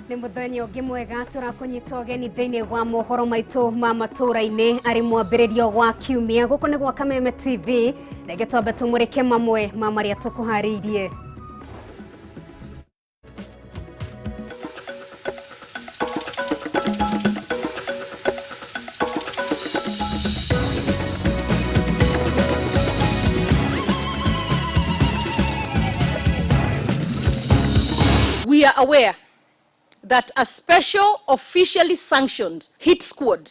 Nĩ mũthenya ũngĩ mwega tũrakũnyita ũgeni thĩinĩ wa mohoro maitũ ma matũũra-inĩ arĩ mwambĩrĩrio wa kiumia. Gũkũ nĩ gwa Kameme TV, reke twambe tũmũrĩke mamwe ma marĩa tũkũharĩirie. We are aware that a special officially sanctioned hit squad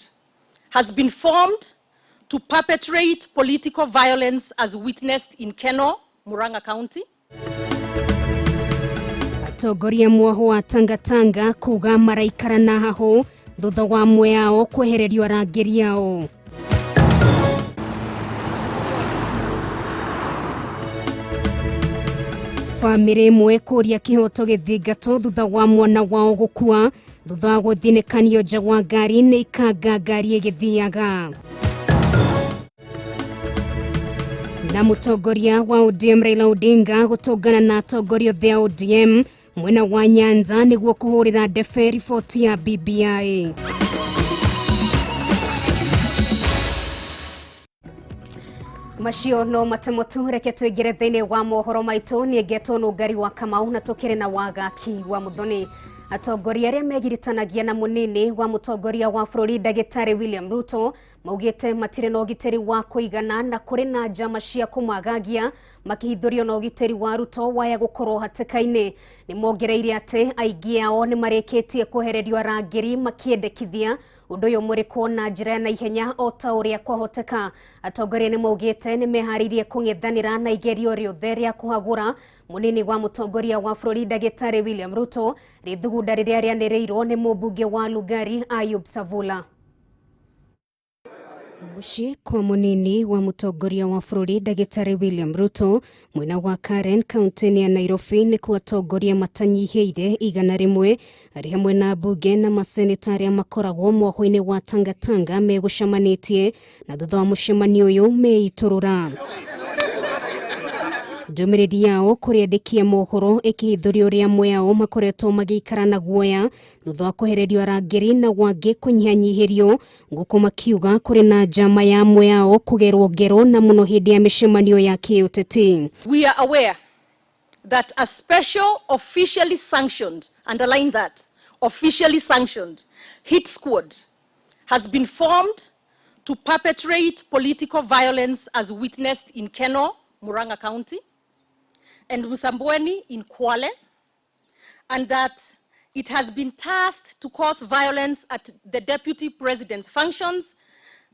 has been formed to perpetrate political violence as witnessed in Kenol, Murang'a County. Atongoria mwaho wa Tangatanga kuga maraikara na hahũ thutha wa amwe ao kwehererio arangĩri ao. Bamĩrĩ ĩmwe kũria kĩhoto gĩthingatwo thutha wa mwana wao gũkua thutha wa gũthinĩkanio nja wa ngari nĩ ikanga ngari ĩgĩthiaga. Na mũtongoria wa ODM Raila Odinga gũtũngana na atongoria othe a ODM mwena wa Nyanza nĩguo kũhũrĩra ndebe riboti ya BBI. Macio no matemo tu, reke tũingĩre thĩinĩ wa mohoro maitũ. Niĩ ngetwo Nũngari wa Kamau na tũkĩrĩ na Wagaki wa Muthoni. Atongoria arĩa megiritanagia na mũnini wa mũtongoria wa bũrũri ndagĩtarĩ William Ruto maugĩte matirĩ na ũgitĩri wa kũigana na kũrĩ na njama cia kũmagagia makĩhithũrio na ũgitĩri wa Ruto waya gũkorwo hatĩka-inĩ. Nĩ mongereire atĩ aingĩ ao nĩ marĩkĩtie kwehererio arangĩri makĩendekithia ũndũ ũyũ mũrĩkwo na njĩra ya naihenya o ta ũrĩa kwahoteka. Atongoria nĩ maugĩte nĩ meharĩirie kũng'ethanĩra na igerio rĩothe rĩa kũhagũra mũnini wa mũtongoria wa bũrũri ndagĩtarĩ William Ruto rĩthugunda rĩrĩa rĩanĩrĩirwo nĩ mũmbunge wa Lugari Ayub Savula. Mũciĩ kwa mũnini wa mũtongoria wa bũrũri ndagĩtarĩ William Ruto mwena wa Karen kaunti-inĩ ya Nairobi nĩkuo atongoria matanyihĩire 100 arĩ hamwe na mbunge na maseneta arĩa makoragwo mwaho-inĩ wa Tangatanga megũcemanĩtie na thutha wa mũcemanio ũyũ meitũrũra. Ndũmĩrĩri yao kũrĩ andĩki a mohoro ĩkĩhithũria ũrĩa amwe ao makoretwo magĩikara na guoya thutha wa kwehererio arangĩri na wangĩ kũnyihanyihĩrio gũkũ makiuga kũrĩ na njama ya amwe ao kũgerwo ngero na mũno hĩndĩ ya mĩcemanio ya kĩũteti. We are aware that a special officially sanctioned, underline that, officially sanctioned hit squad has been formed to perpetrate political violence as witnessed in Kenol, Murang'a County, and Msambweni in Kwale, and that it has been tasked to cause violence at the deputy president's functions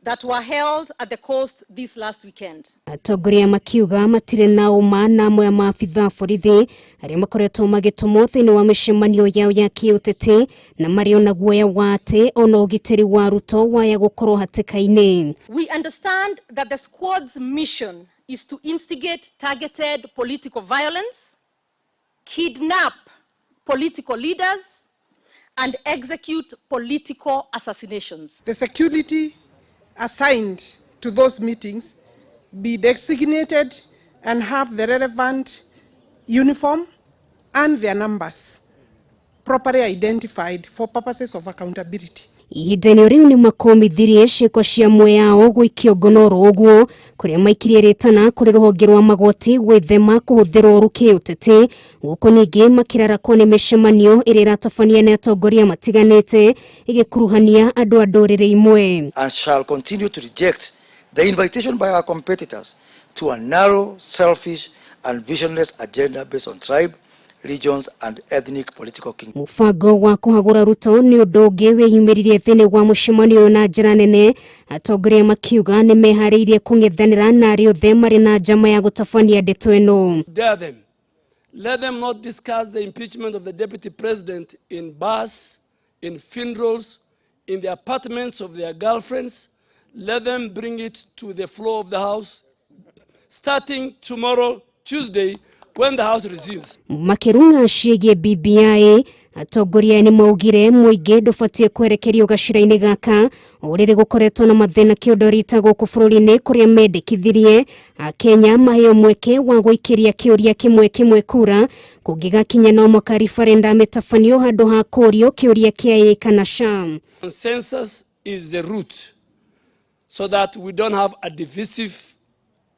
that were held at the coast this last weekend. Atongoria makiuga matirĩ na ũma na amwe a maabitha borithi arĩa makoretwo magĩtũmwo thĩinĩ wa mĩcemanio yao ya kĩũteti na marĩ ona guoya wa atĩ ona ũgitĩri wa Ruto waya gũkorwo hatĩka-inĩ. We understand that the squad's mission is to instigate targeted political violence, kidnap political leaders, and execute political assassinations. The security assigned to those meetings be designated and have the relevant uniform and their numbers properly identified for purposes of accountability. Ihinda-inĩ rĩu nĩ makũmithirie ciĩko cia amwe ao gũikio ngono oro ũguo kũrĩa maikirie rĩtana kũrĩ rũhonge rwa magoti gwĩthema kũhũthĩrwo ũru kĩũteti gũkũ ningĩ makĩrarakwo nĩ mĩcemanio ĩrĩa ĩratabania nĩ atongoria matiganĩte ĩgĩkuruhania andũ a ndũrĩrĩ imwe. And shall continue to reject the invitation by our competitors to a narrow, selfish and visionless agenda based on tribe, regions and ethnic political kingdoms. Mũbango wa kũhagũra Ruto nĩ ũndũ ũngĩ wĩyumĩririe thĩinĩ wa mũcemanio ũyũ na njĩra nene, atongoria makiuga nĩ meharĩirie kũng'ethanĩra na arĩa othe marĩ na njama ya gũtabania ndeto ĩno. Dare them. Let them not discuss the impeachment of the deputy president in bars, in funerals, in the apartments of their girlfriends. Let them bring it to the floor of the house starting tomorrow, Tuesday, when the house resumes. Makĩrung'a ciĩgiĩ BBI, Atongoria nĩ maugire mũingĩ ndũbatiĩ kwerekerio gacĩra-inĩ gaka ũrĩrĩ gũkoretwo na mathĩna kĩũndorita gũkũ bũrũri-inĩ kũrĩa mendekithirie Akenya maheo mweke wa gũikĩria kĩũria kĩmwe kĩmwe kura kũngĩgakinya no mwaka referendum ĩtabanio handũ ha kũũrio kĩũria kĩa ĩĩ kana ca. Consensus is the route so that we don't have a divisive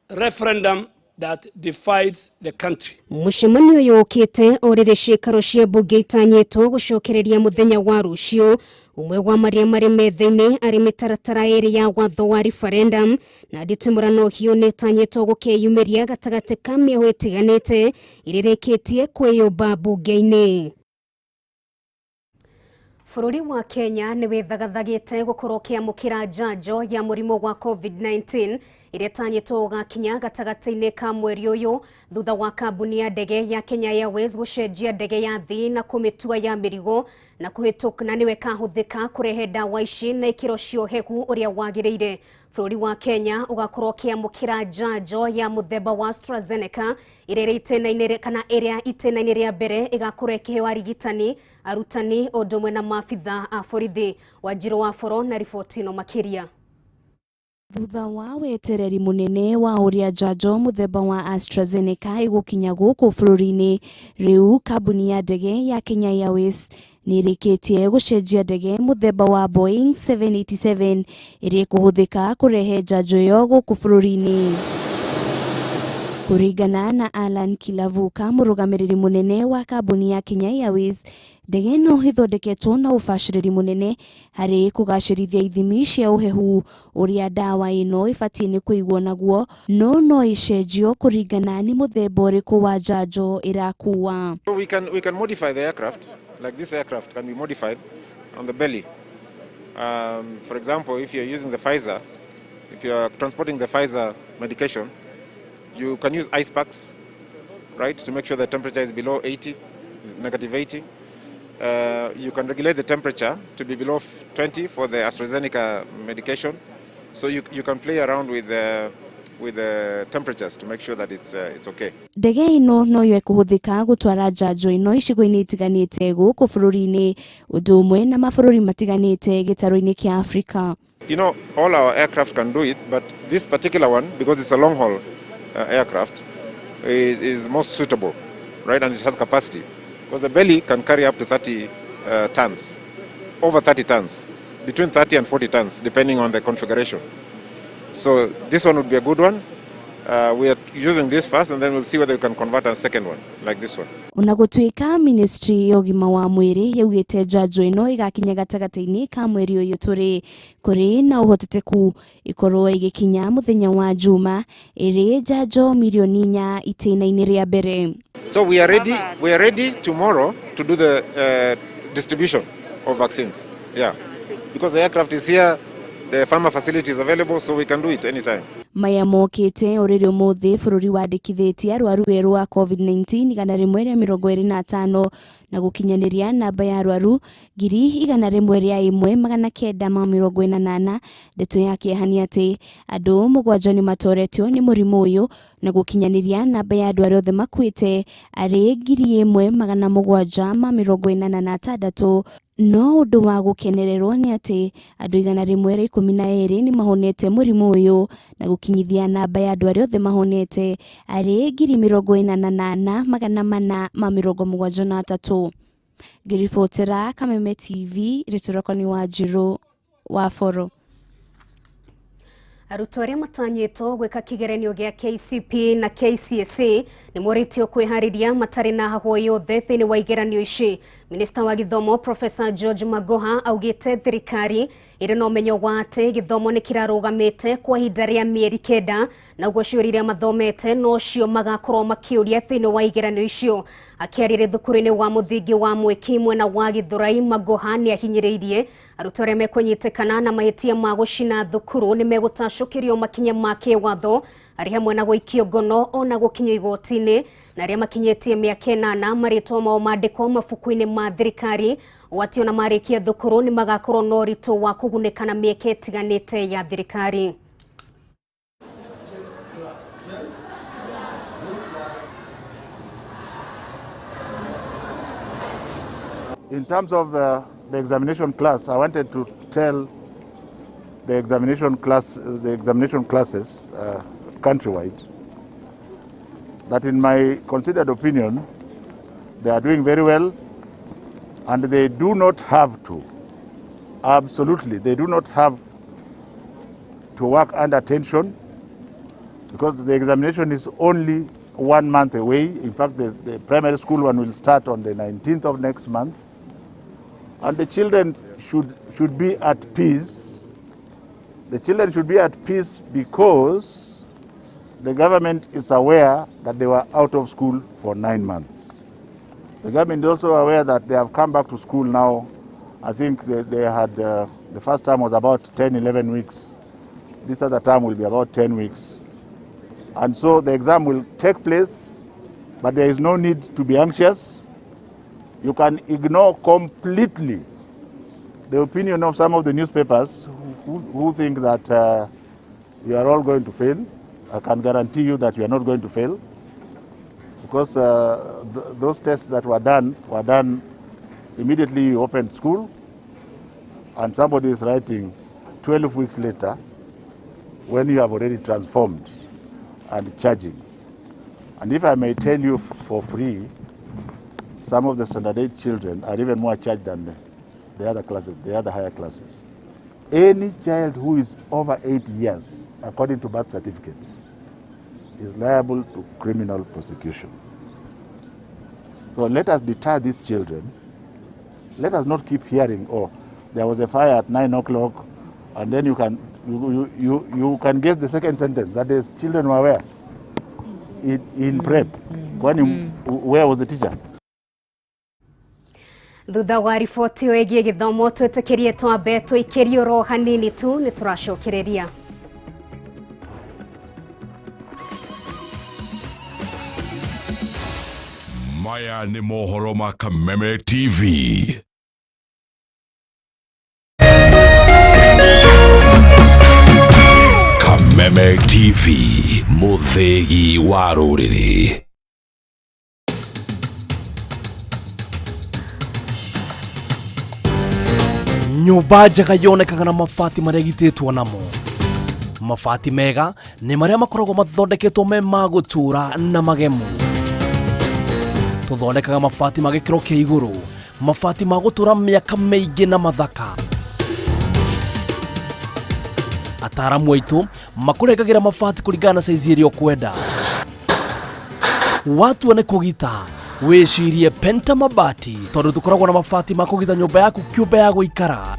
referendum that divides the country. Mũcemanio ũyũ ũkĩte o rĩrĩ ciĩkaro cia mbunge itanyĩtwo gũcokereria mũthenya wa rũciũ. Ũmwe wa marĩa marĩ metha-inĩ arĩ mĩtaratara ĩrĩ ya watho wa referendum na nditimũrano hiũ nĩ ĩtanyĩtwo gũkeyumĩria gatagatĩ ka mĩoho ĩtiganĩte ĩrĩa ĩrĩkĩtie kwĩyũmba mbunge-inĩ. Bũrũri wa Kenya nĩ wĩthagathagĩte gũkorwo ũkĩamũkĩra njanjo ya mũrimũ wa COVID-19 ĩrĩa ĩtanyĩtwo gũgakinya gatagatĩ-inĩ ka mweri ũyũ thutha wa kambuni ya ndege ya Kenya Airways gũcenjia ndege ya thĩ na kũmĩtua ya mĩrigo na kũhĩtũka na nĩwe kahũthĩka kũrehe ndawa ici na ikĩro cia ũhehu ũrĩa wagĩrĩire. Bũrũri wa Kenya ũgakorwo ũkĩamũkĩra njanjo ya mũthemba wa AstraZeneca ĩrĩa itĩna-inĩ kana ĩrĩa itĩna-inĩ rĩa mbere ĩgakorwo ĩkĩheo arigitani, arutani ũndũ ũmwe na maabitha a borithi. Wanjirũ wa Boro na riboti ĩno makĩria. Thutha wa wetereri munene wa ũrĩa njanjo mũthemba wa AstraZeneca ĩgũkinya gũkũ bũrũri-inĩ, rĩu kambuni ya ndege ya Kenya Airways nĩ ĩrĩkĩtie gũcenjia ndege mũthemba wa Boeing 787 ĩrĩa ĩkũhũthĩka kũrehe njanjo ĩyo gũkũ bũrũri-inĩ. Kũringana na Alan Kilavuka, mũrũgamĩrĩri mũnene wa kambuni ya Kenya Airways, ndege ĩno ĩthondeketwo na ũbacĩrĩri mũnene harĩ kũgacĩrithia ithimi cia ũhehu ũrĩa ndawa ĩno ĩbatiĩ nĩ kũigwo naguo, no no ĩcenjio kũringana nĩ mũthemba ũrĩkũ wa njanjo ĩrakuua. We can modify the aircraft, like this aircraft can be modified on the belly. For example, if you're using the Pfizer, if you're transporting the Pfizer medication, you can use ice packs, right, to make sure the temperature is below 80, negative 80. You can regulate the temperature to be below 20 for the AstraZeneca medication. So you can play around with the temperatures to make sure that it's okay. Ndege ĩno no yo ĩkũhũthĩka gũtwara njanjo ĩno icigo-inĩ itiganĩte gũkũ bũrũri-inĩ ũndũ ũmwe na mabũrũri matiganĩte gĩtarũ-inĩ kĩa Afrika. You know, all our aircraft can do it, but this particular one, because it's a long haul aircraft, is most suitable, right? And it has capacity because the belly can carry up to 30 tons, over 30 tons, between 30 and 40 tons, depending on the configuration. So this one would be a good one. We are using this first, and then we'll see whether we can convert a second one, like this one. Ona gũtuĩka ministry ya ũgima wa mwĩrĩ yaugĩte njanjo ĩno ĩgakinya gatagatĩ-inĩ ka mweri ũyũ tũrĩ, kũrĩ na ũhotekeku ĩkorwo ĩgĩkinya mũthenya wa Juma ĩrĩ njanjo mirioni 4 itĩna-inĩ rĩa mbere. So we are ready. We are ready tomorrow to do the distribution of vaccines. Yeah, because the aircraft is here, the pharma facility is available, so we can do it anytime. Maya mokĩte ũrĩrĩ ũmũthĩ bũrũri wandĩkithĩtie arwaru erũ a COVID-19 125 na gũkinyanĩria namba ya arwaru 101,980. Ndeto ya kĩeha nĩ atĩ andũ 7 nĩ matoretio nĩ mũrimũ ũyũ na gũkinyanĩria namba ya andũ arĩa othe makuĩte arĩ 1,786. No ũndũ wa gũkenererwo nĩ atĩ andũ 112 nĩ mahonete mũrimũ ũyũ na gũkinyithia namba ya andũ arĩa othe mahonete arĩ 48,473. Ngĩribotera Kameme TV, rĩtũroko nĩ Wanjirũ wa Boro. Arutwo arĩa matanyĩtwo gwĩka kĩgeranio gĩa KCP na KCSE nĩ morĩtio kwĩharĩria matarĩ na hahũ yothe thĩinĩ wa igeranio ici. Minista wa gĩthomo Professor George Magoha augĩte thirikari ĩrĩ na ũmenyo wa atĩ gĩthomo nĩ kĩrarũgamĩte kwa ihinda rĩa mĩeri 9 na ũguo ciũria iria mathomete nocio magakorwo makĩũria thĩinĩ wa igeranio icio. Akĩarĩria thukuru-inĩ wa mũthingi wa Mwĩki mwena wa Gĩthũrai, Magoha nĩ ahinyĩrĩirie arutwo arĩa mekũnyitĩkana na mahĩtia ma gũcina thukuru nĩ megũtacũkĩrio makinya ma kĩwatho arĩ hamwe na gũikio ngono ona gũkinya igoti-inĩ, na arĩa makinyĩtie mĩaka 8 marĩtwa mao mandĩkwo mabuku-inĩ ma thirikari ũũ ona marĩkia thukuru nĩ magakorwo na ũritũ wa kũgunĩka na mĩeke ĩtiganĩte ya thirikari. In terms of the examination class, I wanted to tell the examination class, the examination classes countrywide, that in my considered opinion, they are doing very well, and they do not have to, absolutely, they do not have to work under tension, because the examination is only 1 month away. In fact, the primary school one will start on the 19th of next month. And the children should be at peace. The children should be at peace because the government is aware that they were out of school for 9 months. The government is also aware that they have come back to school now. I think they had, the first term was about 10, 11 weeks. This other term will be about 10 weeks. And so the exam will take place, but there is no need to be anxious. You can ignore completely the opinion of some of the newspapers who think that you are all going to fail. I can guarantee you that you are not going to fail, because those tests that were done immediately you opened school, and somebody is writing 12 weeks later when you have already transformed and charging. And if I may tell you for free, some of the standard 8 children are even more charged than the other classes, the other higher classes. Any child who is over 8 years, according to birth certificate, is liable to criminal prosecution. So let us deter these children. Let us not keep hearing, oh, there was a fire at 9 o'clock, and then you can you can guess the second sentence, that is, children were where? In prep. When where was the teacher? Thutha wa riboti ĩyo ĩgiĩ gĩthomo twĩtĩkĩrie twambe tũikĩrie oro hanini tu nĩ tũracokereria. Maya nĩ mohoro ma Kameme TV. Kameme TV, mũthĩgi wa rũrĩrĩ. Nyũmba njega yonekaga na mabati marĩa ĩgitĩtwo namo. Mabati mega nĩ marĩa makoragwo mathondeketwo me ma gũtũũra na magemu. Tũthondekaga mabati ma gĩkĩro kĩa igũrũ, mabati ma gũtũũra mĩaka mĩingĩ na mathaka. Ataaramu aitũ makũrengagĩra mabati kũringana na saizi ĩrĩa ũkwenda. Watua nĩ kũgita, wĩcirie Penta Mabati, tondũ tũkoragwo na mabati ma kũgita nyũmba yaku kĩũmbe ya gũikara,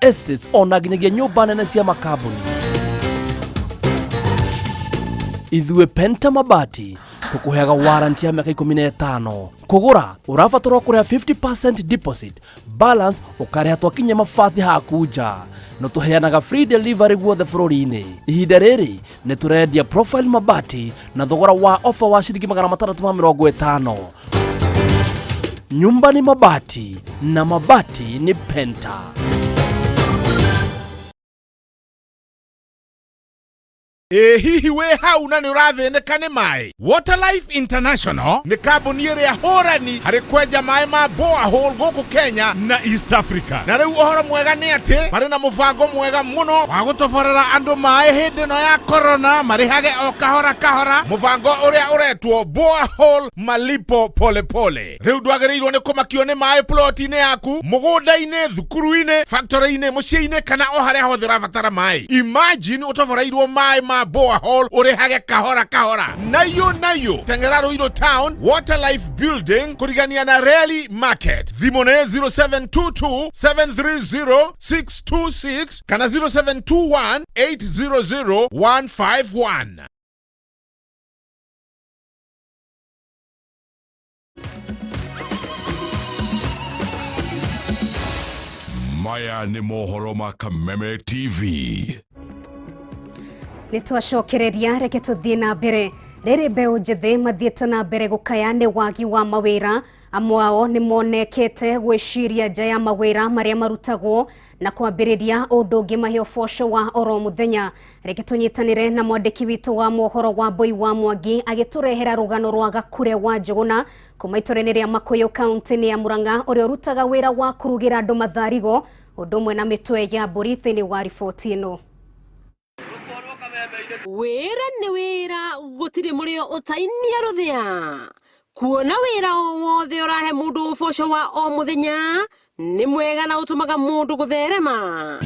estates ona nginyagia nyũmba nene cia makambuni. Ithuĩ Penta Mabati tũkũheaga warranty ya mĩaka 15. Kũgũra ũrabatarwo kũrĩha 50% deposit, balance ũkarĩha twakinya mabati haku nja. No tũheanaga free delivery guothe bũrũri-inĩ. Ihinda rĩrĩ nĩ tũrendia Profile Mabati na thogora wa offer wa ciringi 650. Nyumba ni mabati na mabati ni Penta. Hihi we hau na nĩ ũrathĩnĩka nĩ maĩ. Waterlife International nĩ kambuni ĩrĩa hũrani harĩ kwenja maĩ ma borehole gũkũ Kenya na East Africa. Na rĩu ũhoro mwega nĩ atĩ marĩ na mũbango mwega mũno wa gũtoborera andũ maĩ hĩndĩ ĩno ya corona, marĩhage o kahora kahora, mũbango ũrĩa ũretwo borehole malipo pole pole. Rĩu ndwagĩrĩirwo nĩ kũmakio nĩ maĩ ploti-inĩ yaku, mũgũnda-inĩ, thukuru-inĩ, factory-inĩ, mũciĩ-inĩ kana o harĩa hothe ũrabatara maĩ. Imagine ũtoboreirwo maĩ ma borehole ũrĩhage kahora kahora. Nayo nayo tengera Ruiru Town, Waterlife Building, kũrigania na Rally Market. Thimũ nĩ 0722 730 626 kana 0721 800 151. Maya nĩ mohoro ma Kameme TV. Nĩ twacokereria, reke tũthiĩ na mbere. Rĩrĩ mbeũ njĩthĩ mathiĩte na mbere gũkaya nĩ wagi wa mawĩra Amwe ao nĩ monekete gwĩciria nja ya mawĩra marĩa marutagwo na kwambĩrĩria ũndũ ũngĩ mahe ũboco wa oro mũthenya. Reke tũnyitanĩre na mwandĩki witũ wa mohoro wa Mbui wa Mwangi agĩtũrehera rũgano rwa Gakure wa Njũgũna kuma itũra-inĩ rĩa Makuyu kaunti-inĩ ya Murang'a, ũrĩa ũrutaga wĩra wa kũrugĩra andũ matharigo ũndũ ũmwe na mĩtwe ya mbũri thĩinĩ wa riboti ĩno. Wĩra nĩ wĩra, gũtirĩ mũrĩo ũtainia rũthĩa. Kuona wĩra o wothe ũrahe mũndũ ũboco wa o mũthenya nĩ mwega na ũtũmaga mũndũ gũtherema.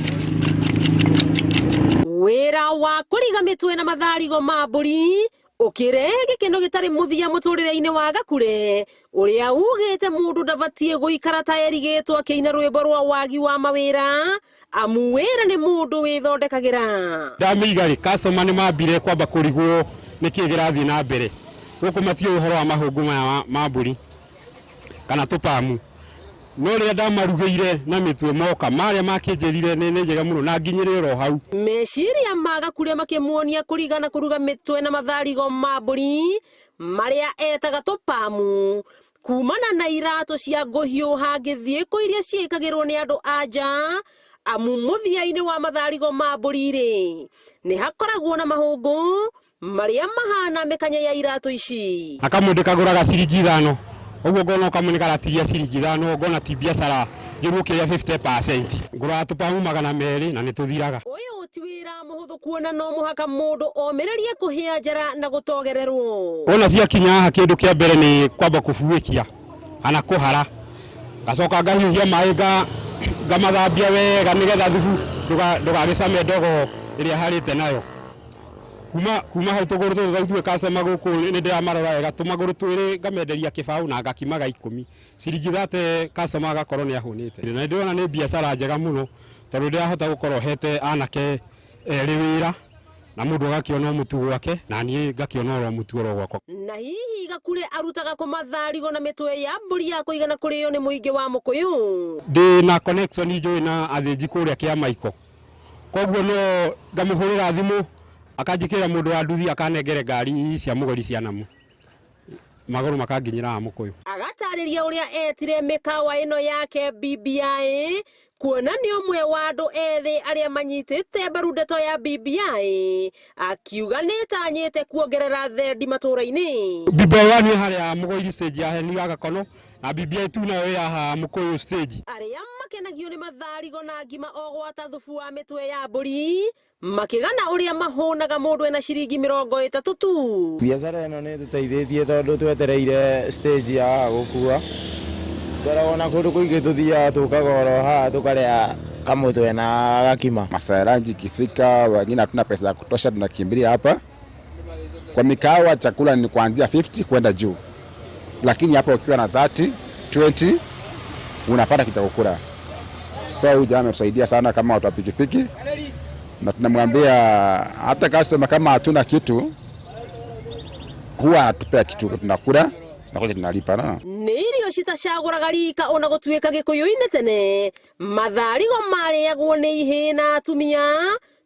Wĩra wa kũriga mĩtwe na matharigo ma mbũri ũkĩrehe gĩkeno gĩtarĩ mũthia mũtũrĩre-inĩ wa Gakure, ũrĩa ugĩte mũndũ ndabatiĩ gũikara ta erigĩtwo akĩina rwĩmbo rwa wagi wa mawĩra, amu wĩra nĩ mũndũ wĩthondekagĩra. Ndamĩiga rĩ, customer nĩ mambire kwamba kũrigwo nĩkĩ kĩrathiĩ na mbere gũkũ, matiũĩ ũhoro wa mahũngũ maya ma mbũri kana tũpamu, no rĩrĩa ndamarugĩire na mĩtwe moka marĩa makĩnjĩrire nĩ njega mũno na nginyĩrĩre oro hau. Meciria ma Gakure makĩmuonia kũriga na kũruga mĩtwe na matharigo ma mbũri marĩa etaga tũpamu kumana na iratũ cia ngũhiũha ngĩthiĩ kũ iria ciĩkagĩrwo nĩ andũ a nja, amu mũthia-inĩ wa matharigo ma mbũri rĩ nĩ hakoragwo na mahũngũ marĩa mahana mĩkanya ya iratũ ici. Akamwe ndĩkagũraga ciringi 5, ũguo ngona kamwe nĩ karatigia ciringi 5, ngona ti biacara njũru ũkĩrĩa 50%. Ngũraga tũpamu 200 na nĩ tũthiraga. Ũyũ ti wĩra mũhũthũ kuona no mũhaka mũndũ omĩrĩrie kũhĩa njara na gũtogererwo. Wona ciakinya haha kĩndũ kĩa mbere nĩ kwamba kũbuĩkia kana kũhara, ngacoka ngahiũhia maĩ ngamathambia wega nĩgetha thubu ndũgagĩcame ndogo ĩrĩa harĩte nayo. Kuma hau tũgũrũ tũtũ ithuĩ customer gũkũ nĩ ndĩramarora wega, tũmagũrũ twĩrĩ ngamenderia kĩbaũ na ngakimaga 10 ciringi 30, customer agakorwo nĩ ahũnĩte. Na ndĩrona nĩ biacara njega mũno tondũ ndĩrahota gũkorwo hete anake erĩ wĩra na mũndũ agakĩona mũtu gwake na niĩ ngakĩona oro mũtu oro gwakwa. Na hihi Gakure arutaga kũ matharigo na mĩtwe ya mbũri ya kũigana kũrĩo nĩ mũingĩ wa Mũkũyũ? Ndĩ na connection njũĩ na athĩnji kũrĩa Kĩamaiko, koguo no ngamũhũrĩra thimũ akanjĩkĩra mũndũ wa nduthi akanengere ngari cia mũgũri cia namu magũrũ makanginyĩra haha Mũkũyũ. Agatarĩria ũrĩa etire mĩkawa ĩno yake BBI kuona nĩ ũmwe wa andũ ethĩ arĩa manyitĩte mbaru ndeto ya BBI, akiuga nĩtanyĩte kuongerera thendi matũra-inĩ. BBI 1 nĩ harĩa Mũgũiri stage ya Heni wa Gakono na BBI 2 nayo ĩ haha Mũkũyũ stage. Arĩa makenagio nĩ matharigo na ngima o gwata thubu wa mĩtwe ya mbũri makĩgana ũrĩa mahũnaga mũndũ ena ciringi 30 tu. Biacara ĩno nĩ ĩtũteithĩtie tondũ twetereire stage ya gũkua, twaragwo na kũndũ kũingĩ tũthiaga tũkaga oro haha tũkarĩa kamũtwe na gakima. Masaa ya lunch ikifika, wengine hatuna pesa ya kutosha, tunakimbilia hapa kwa mikahawa. Chakula ni kuanzia 50 kwenda juu, lakini hapa ukiwa na 30 20 unapata kitu cha kukula. So huyu jamaa ametusaidia sana kama watu wa pikipiki, na tunamwambia hata customer kama hatuna kitu huwa anatupea kitu tunakula na kuja tunalipa. Na Nĩ irio citacagũraga rika ona gũtuĩka gĩkũyũ-inĩ tene matharigo marĩagwo nĩ ihĩĩ na atumia,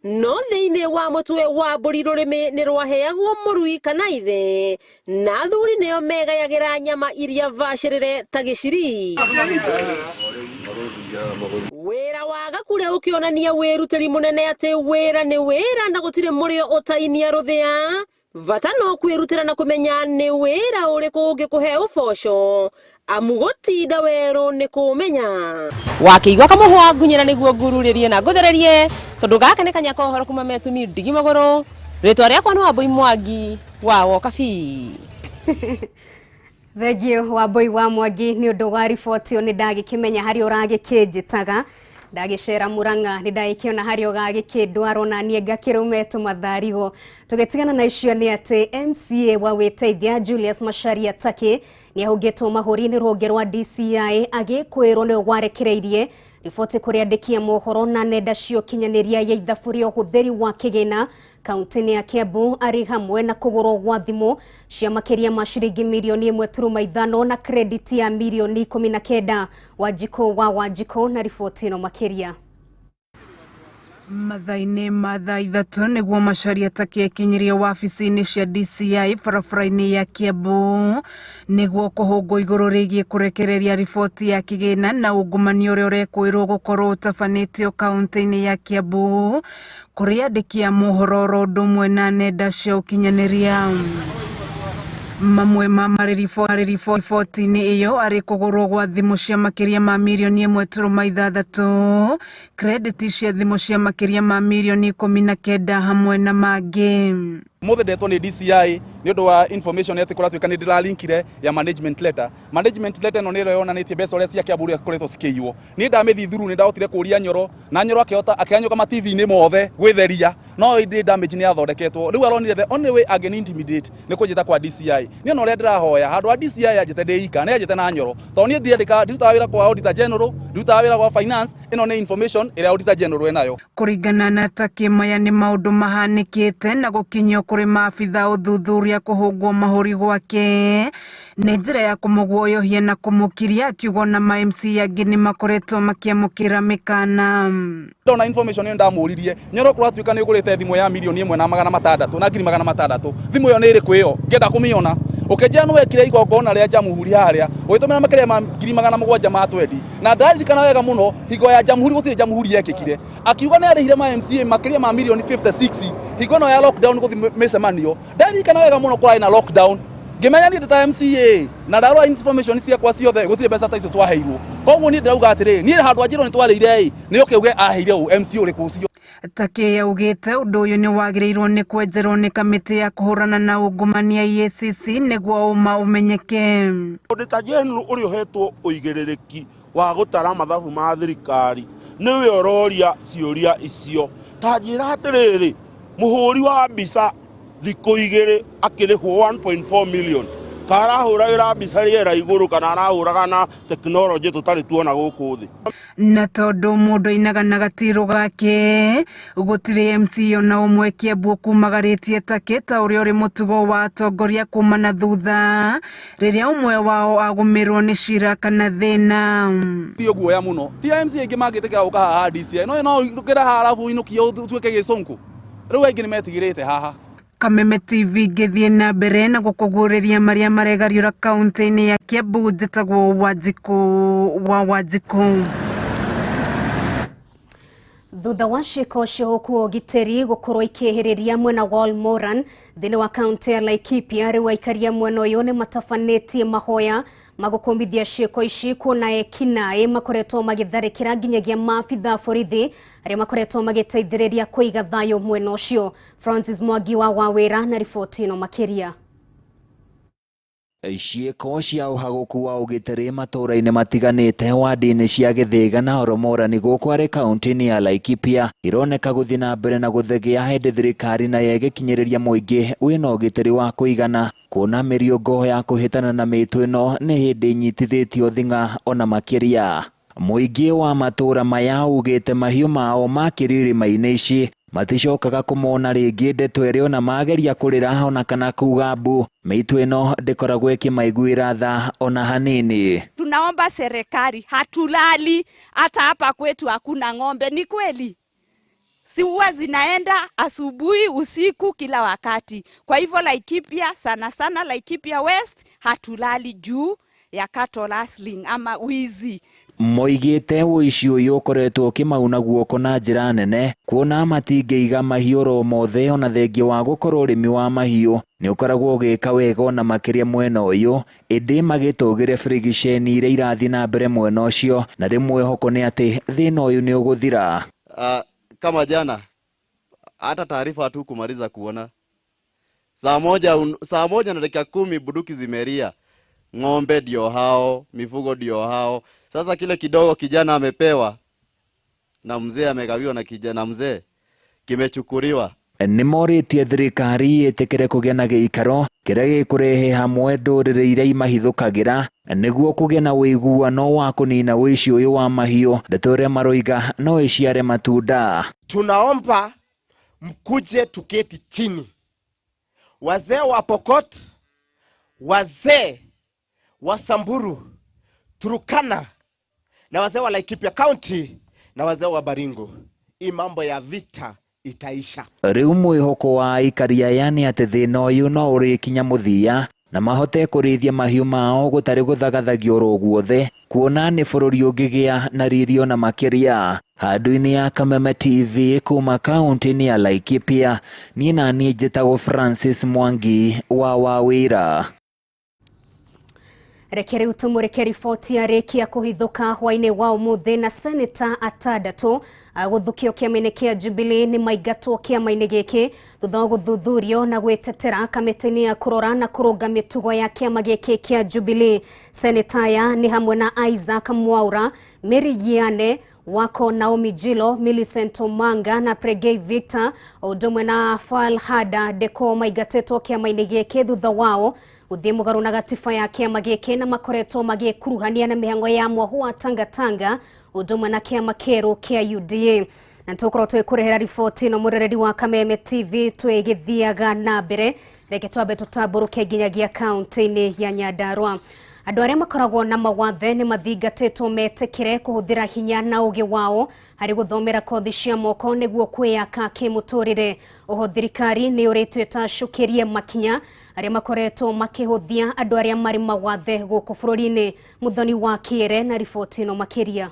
no thĩinĩ wa mũtwe wa mbũri rũrĩmĩ nĩ rwaheagwo mũrui kana ithe, na athuri nĩo megayagĩra nyama iria bacĩrĩre ta gĩciri. Wĩra wa Gakure ũkĩonania wĩrutĩri mũnene atĩ wĩra nĩ wĩra na gũtirĩ mũrĩo ũtainia rũthĩa, bata no kwĩrutĩra na kũmenya nĩ wĩra ũrĩkũ ũngĩkũhe ũboco, amu gũtinda werũ nĩ kũmenya. Wakĩigua kamũhwa ngunyĩra nĩguo ngururĩrie na ngũthererie, tondũ gaka nĩ kanya ka ũhoro kuma metumi ndigi magũrũ. Rĩtwa rĩakwa nĩ Wambui Mwangi wa Wokabi. Thengio Wambui wa Mwangi nĩ ũndũ wa riboti ĩyo, nĩ ndagĩkĩmenya harĩa ũragĩkĩnjĩtaga ndagĩcera Murang'a nĩ ndagĩkĩona harĩa ũgagĩkĩndwara na niĩ ngakĩrũme tũmatharigo. Tũgĩtigana na icio nĩ atĩ MCA wa Wĩteithia Julius Macharia Taki nĩ ahũngĩtwo mahũri nĩ rũhonge rwa DCI agĩkwĩrwo nĩwe warekereirie riboti kũrĩ andĩki a mohoro na nenda cia ũkinyanĩria ya ithabu rĩa ũhũthĩri wa kĩgĩna kaunti-inĩ ya Kiambu arĩ hamwe na kũgũrwo gwa thimũ cia makĩria ma ciringi mirioni 1.5 na credit ya mirioni 19. Wanjikũ wa Wanjikũ na riboti ĩno makĩria. Mathaa-inĩ ma thaa 3 nĩguo Macharia takĩekinyirie wabici-inĩ cia DCI barabara-inĩ ya Kiambu nĩguo kũhũngwo igũrũ rĩgiĩ kũrekereria riboti ya kĩgĩna na ungumania ũrĩa ũrekũĩrwo gũkorwo ũtabanĩtio kaunti-inĩ ya Kiambu kũrĩ andĩki a mohoro oro ũndũ ũmwe na nenda cia ũkinyanĩria. Mamwe ma mariboti-inĩ ĩyo arĩ kũgũrwo gwa thimũ cia makĩria ma mirioni 1.6, credit cia thimũ cia makĩria ma mirioni 19 hamwe na mangĩ. Mothe ndetwo nĩ DCI nĩ ũndũ wa information atĩ kũratuĩka nĩ ndĩralinkire ya management letter. Management letter ĩno nĩ ĩrĩa yonanĩtie mbeca ũrĩa cia Kiambu ũrĩa ikoretwo cikĩiywo. Niĩ ndamĩthiĩ through nĩ ndahotire kũria Nyoro na Nyoro akĩhota akĩhanyũka ma TV-inĩ mothe gwĩtheria, no ĩndĩ damage nĩ yathondeketwo. Rĩu aronire the only way angĩ intimidate nĩ kũnjĩta kwa DCI. Niĩ ona ũrĩa ndĩrahoya handũ ha DCI anjĩte ndĩ ika nĩ anjĩte na Nyoro, tondũ niĩ ndiandĩkaga, ndirutaga wĩra kwa Auditor General, ndirutaga wĩra kwa finance. Ĩno nĩ information ĩrĩa Auditor General enayo. Kũringana na Takĩ, maya nĩ maũndũ mahanĩkĩte na gũkinyio kũrĩ maabitha ũthuthuria kũhũngwo mahũri gwake nĩ njĩra ya kũmũguoyohia na kũmũkiria, akiuga na ma MC angĩ nĩ makoretwo makĩamũkĩra mĩkana. Ndona information ĩyo ndamũririe Nyoro kũratuĩka nĩ ũgũrĩte thimũ ya mirioni 1,600 na ngiri 600, thimũ ĩyo nĩ ĩrĩkũ ĩyo ngĩenda kũmĩona. Ũkĩnjĩra nĩ wekire igongona rĩa Jamhuri harĩa ũgĩtũmĩra makĩria ma ngiri 700 ma twendi, na ndaririkana wega mũno hingo ya Jamhuri gũtirĩ Jamhuri yekĩkire. Akiuga nĩ arĩhire ma MCA makĩria ma mirioni 56 hingo ĩno ya lockdown gũthiĩ mĩcemanio. Ndaririkana wega mũno kũrarĩ na lockdown, ngĩmenya niĩ ndĩ ta MCA na ndarora information ciakwa ciothe gũtirĩ mbeca ta icio twaheirwo. Koguo niĩ ndĩrauga atĩrĩrĩ, niĩ handũ anjĩrwo nĩ twarĩire ĩ nĩ oke uge aheire ũ MC ũrĩkũ ũcio. Takĩ yaugĩte ũndũ ũyũ nĩ wagĩrĩirwo nĩ kwenjerwo nĩ kamĩtĩ ya kũhũrana na ungumania EACC nĩguo ũma ũmenyeke. Auditor General ũrĩa ũhetwo ũigĩrĩrĩki wa gũtara mathabu ma thirikari nĩwe ũroria ciũria icio. Ta njĩra atĩrĩrĩ, mũhũri wa mbica thikũ 2 akĩrĩhwo 1.4 million, karahũragĩra mbica rĩera igũrũ kana arahũraga na tekinoronjĩ tũtarĩ tuona gũkũ thĩ. Na tondũ mũndũ ainaga na gatirũ gake, gũtirĩ MC ona ũmwe Kiambu ũkumagarĩtie Takĩ ta ũrĩa ũrĩ mũtugo wa atongoria kuma na thutha rĩrĩa ũmwe wao agũmĩrwo nĩ cira kana thĩna. Ti ũguoya mũno, ti MC aingĩ mangĩtĩkĩra gũka haha DCI, no no ũkĩra haha arabu ũinũkie ũtuĩke gĩcũnkũ. Rĩu aingĩ nĩ metigĩrĩte haha. Kameme TV ngĩthiĩ na mbere na gũkũguũrĩria marĩa maregariũra kaunti-inĩ ya Kiambu. Njĩtagwo Wanjikũ wa Wanjikũ. Thutha wa ciĩko cia ũkuo ũgitĩri gũkorwo ikĩhĩrĩria mwena wa Olmoran thĩinĩ wa kaunti ya Laikipia, rĩu aikaria mwena ũyũ nĩ matabanĩtie mahoya magũkũmithia ciĩko ici kuona ekinaĩ makoretwo magĩtharĩkĩra nginyagia maabitha borithi arĩa makoretwo magĩteithĩrĩria kũiga thayũ mwena ũcio. Francis Mwangi wa Wawĩra na riboti ĩno makĩria. Ciĩko cia ũhagũku wa ũgitĩri matũũra-inĩ matiganĩte wadi-inĩ cia Gĩthĩga na Oromorani gũkũ arĩ kaunti-inĩ ya Laikipia ironeka gũthiĩ na mbere na gũthegea hĩndĩ thirikari nayo ĩgĩkinyĩrĩria mũingĩ wĩna ũgitĩri wa kũigana, kuona mĩriũngo ya kũhĩtana na mĩtũ ĩno nĩ hĩndĩ ĩnyitithĩtio thing'a ona makĩria. Mũingĩ wa matũũra maya ugĩte mahiũ mao makĩrio irĩma-inĩ ici maticokaga kũmona rĩngĩ, ndeto ĩrĩa ona mageria kũrĩra ona kana kuga mbu, mĩitũ ĩno ndĩkoragwo ĩkĩmaiguĩra tha ona hanini. Tunaomba serikali, hatulali hata hapa kwetu hakuna ng'ombe. Ni kweli si huwa zinaenda asubuhi, usiku, kila wakati. Kwa hivyo Laikipia, sana sana Laikipia West, hatulali juu ya cattle rustling ama wizi. Moigĩte ũici ũyũ ũkoretwo ũkĩmauna guoko na njĩra nene, kuona matingĩiga mahiũ oro mothe ona thengia wa gũkorwo ũrĩmi wa mahiũ nĩ ũkoragwo ũgĩka wega ona makĩria mwena ũyũ, ĩndĩ magĩtũgĩre birigiceni iria irathiĩ na mbere mwena ũcio, na rĩmwe mwĩhoko nĩ atĩ thĩna ũyũ nĩ ũgũthira. Kama jana hata taarifa hatukumaliza kuona saa moja na dakika 10 bunduki zimelia, ng'ombe ndio hao, mifugo ndio hao. Sasa kile kidogo kijana amepewa na mzee amegawiwa na kijana mzee kimechukuliwa. Nĩ morĩtie thirikari ĩtĩkĩre kũgĩa na gĩikaro kĩrĩa gĩkũrehe hamwe ndũrĩrĩ iria imahithũkagĩra nĩguo kũgĩe na ũiguano wa kũnina ũici ũyũ wa mahiũ, ndeto ĩrĩa maroiga no ĩciare matunda. Tunaomba mkuje tuketi chini, wazee wa Pokot, wazee wa Samburu, Turkana na wazee wa Laikipia County na wazee wa Baringo. Hii mambo ya vita itaisha. Rĩu mwĩhoko wa aikari aya nĩ atĩ thĩna ũyũ no ũrĩkinya mũthia na mahote kũrĩithia mahiũ mao gũtarĩ gũthagathagio oro guothe, kuona nĩ bũrũri ũngĩgĩa na riri ona makĩria. Handũ-inĩ ya Kameme TV kuma kaunti-inĩ ya Laikipia, niĩ na niĩ njĩtagwo Francis Mwangi wa Wawĩra. Reke rĩu tũmũrĩke riboti yarĩkia kũhithũka hwaĩ-inĩ wa ũmũthĩ na seneta atandatũ gũthukio kĩama-inĩ kĩa Jubilee nĩ maingatwo kĩama-inĩ gĩkĩ thutha wa gũthuthurio na gwĩtetera kamĩtĩ-inĩ ya kũrora na kũrũnga mĩtugo ya kĩama gĩkĩ kĩa Jubilee. Seneta aya nĩ hamwe na Isaac Mwaura, Mary Yiane, Wako Naomi Jilo, Millicent Omanga na Pregei Victor, ũndũ ũmwe na Falhada Deko maingatĩtwo kĩama-inĩ gĩkĩ thutha wao gũthiĩ mũgarũ na gatiba ya kĩama gĩkĩ na makoretwo magĩkuruhania na mĩhang'o ya mwahu wa Tangatanga ũndũ ũmwe na kĩama kĩerũ kĩa UDA. Na tũkorwo twĩkũrehera riboti ĩno mũrereri wa Kameme TV twĩgĩthiaga na mbere. Reke twambe tũtambũrũke nginyagia kaunti-inĩ ya Nyandarua. Andũ arĩa makoragwo na mawathe nĩ mathingatĩtwo metĩkĩre kũhũthĩra hinya na ũgĩ wao harĩ gũthomera kothi cia moko nĩguo kwĩyaka kĩmũtũrĩre. Oho thirikari nĩ yũrĩtio ĩtacũkĩrie makinya arĩa makoretwo makĩhũthia andũ arĩa marĩ mawathe gũkũ bũrũri-inĩ. Mũthoni wa Kĩere na riboti ĩno makĩria.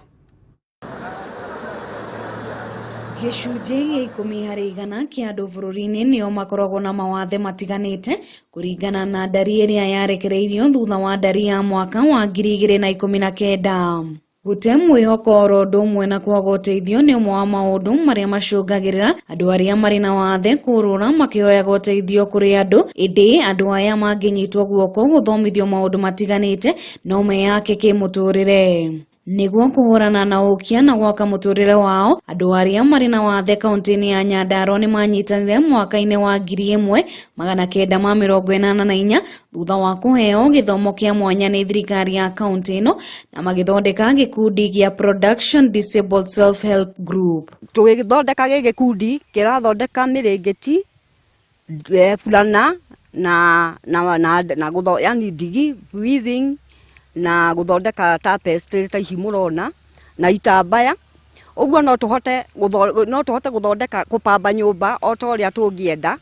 Gĩcunjĩ gĩa 10% kĩa andũ bũrũri-inĩ nĩo makoragwo na mawathe matiganĩte kũringana na ndari ĩrĩa yarekereirio thutha wa ndari ya mwaka wa 2019. Gũte mwĩhoko oro ũndũ ũmwe na kwaga ũteithio nĩ ũmwe wa maũndũ marĩa macũngagĩrĩra andũ arĩa marĩ na wathe kũrũra makĩhoyaga ũteithio kũrĩ andũ, ĩndĩ andũ aya mangĩnyitwo guoko gũthomithio maũndũ matiganĩte no meyake kĩmũtũrĩre. Nĩguo kũhũrana na ũkia na gwaka mũtũrĩre wao, andũ arĩa marĩ na wathe kaunti-inĩ ya Nyandarua nĩ manyitanire mwaka-inĩ wa 1984 thutha wa kũheo gĩthomo kĩa mwanya nĩ thirikari ya kaunti ĩno na magĩthondeka gĩkundi gĩa Production Disabled Self Help Group. Tũgĩthondeka gĩgĩkundi kĩrathondeka mĩrĩngĩti, burana na na na na gũtho yani ndigi weaving na gũthondeka tapestry ta ici mũrona na itambaya ũguo no tũhote gũthondeka kũpamba nyũmba o ta ũrĩa tũngĩenda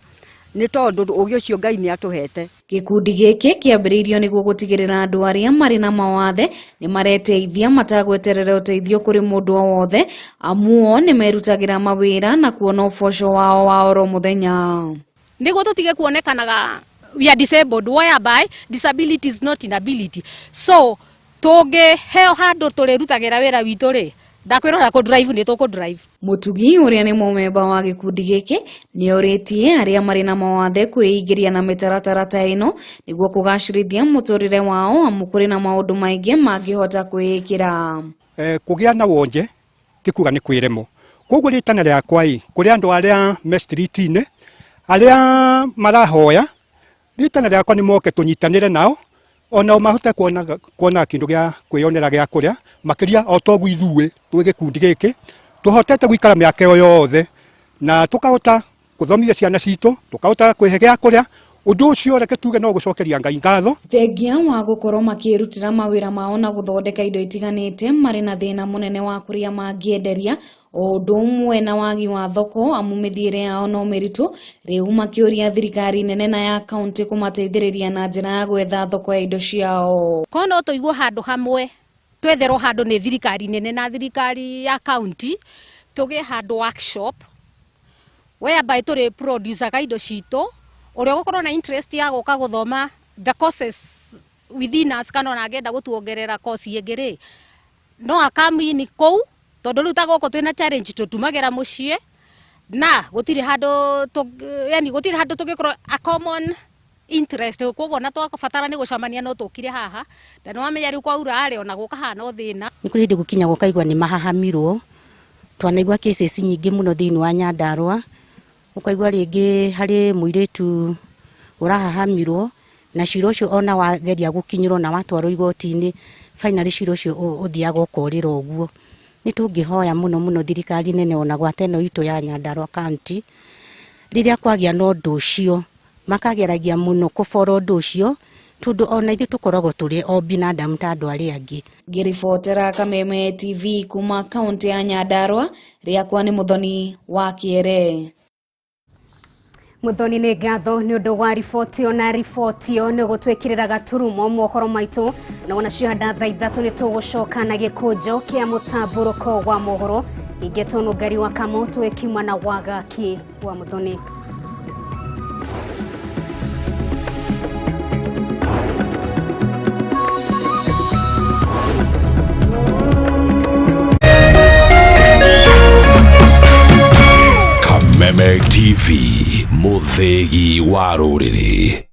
nĩ tondũ ũgĩ ũcio Ngai nĩ atũhete. Gĩkundi gĩkĩ kĩambĩrĩirio nĩguo gũtigĩrĩra andũ arĩa marĩ na mawathe nĩ mareteithia matagweterera ũteithio kũrĩ mũndũ o wothe, amu o nĩ merutagĩra mawĩra na kuona ũboco wao wa oro mũthenya. Nĩguo tũtige kuonekanaga we are disabled, whereby disability is not inability. So tũngĩheo handũ tũrĩrutagĩra wĩra witũ rĩ, ndakwĩrora kũ drive nĩ tũkũ drive. Mũtugi ũrĩa nĩ mũmemba wa gĩkundi gĩkĩ nĩ orĩtie arĩa marĩ na mawathe kwĩingĩria na mĩtaratara ta ĩno nĩguo kũgacĩrithia mũtũrĩre wao, amu kũrĩ na maũndũ maingĩ mangĩhota kwĩĩkĩra. Kũgĩa na wonje ti kuga nĩ kwĩremwo. Koguo rĩtana rĩakwa ĩ kũrĩ andũ arĩa me street-inĩ arĩa marahoya, rĩtana rĩakwa nĩ moke tũnyitanĩre nao ona mahote kuona kĩndũ gĩa kwĩyonera gĩa kũrĩa makĩria o toguo ithuĩ twĩ gĩkundi gĩkĩ tũhotete gũikara mĩaka ĩyo yothe na tũkahota gũthomithia ciana citũ, tũkahota kwĩhe gĩa kũrĩa. Ũndũ ũcio reke tuge no gũcokeria Ngai ngatho. Thengia wa gũkorwo makĩrutĩra mawĩra mao na gũthondeka indo itiganĩte, marĩ na thĩna mũnene wa kũrĩa mangĩenderia o ũndũ ũmwe na wagi wa thoko, amu mĩthiĩre yao no mĩritũ. Rĩu makĩũria thirikari nene na ya kaunti kũmateithĩrĩria na njĩra ya gwetha thoko ya indo ciao. Ko no tũigwo handũ hamwe, twetherwo handũ nĩ thirikari nene na thirikari ya kaunti, tũgĩe handũ workshop whereby tũrĩ producaga indo citũ, ũrĩa ũgũkorwo na interest ya gũka gũthoma the courses within us, kana ona angĩenda gũtuongerera course ĩngĩ rĩ, no akamini kũu, tondũ rĩu ta gũkũ twĩna challenge tũtumagĩra mũciĩ na gũtirĩ handũ, yani gũtirĩ handũ tũngĩkorwo a common interest, koguo na twabatara nĩ gũcemania no tũkire haha, na nĩwamenya rĩu kwaura rĩ ona gũkahana o thĩna. Nĩ kũrĩ hĩndĩ gũkinya gũkaigua nĩ mahahamirwo, twanaigua cases nyingĩ mũno thĩinĩ wa Nyandarua, ũkaigua rĩngĩ harĩ mũirĩtu ũrahahamirwo na cira ũcio ona wageria gũkinyĩrwo na watwarwo igoti-inĩ, finally cira ũcio ũthiaga ũkorĩra ũguo. Nĩ tũngĩhoya mũno mũno thirikari nene ona gwata ĩno itũ ya Nyandarua county, rĩrĩa kwagĩa na ũndũ ũcio makageragia mũno kũbora ũndũ ũcio Tondũ ona ithuĩ tũkoragwo tũrĩ o binadamu ta andũ arĩa angĩ. Ngĩribotera Kameme TV kuma kaunti ya Nyandarua, rĩakwa nĩ Muthoni wa Kĩere. Muthoni nĩ ngatho nĩ ũndũ wa riboti ona riboti ĩyo nĩ gũtwĩkĩrĩra gaturumo mohoro maitũ na ona cianda thaa 3 nĩ tũgũcoka na gĩkũnjo kĩa mũtambũrũko wa mohoro ingetwo Nũngari wa Kamau twĩkiuma na Wagaki wa Muthoni. Kameme TV, mũthĩgi wa rũrĩrĩ.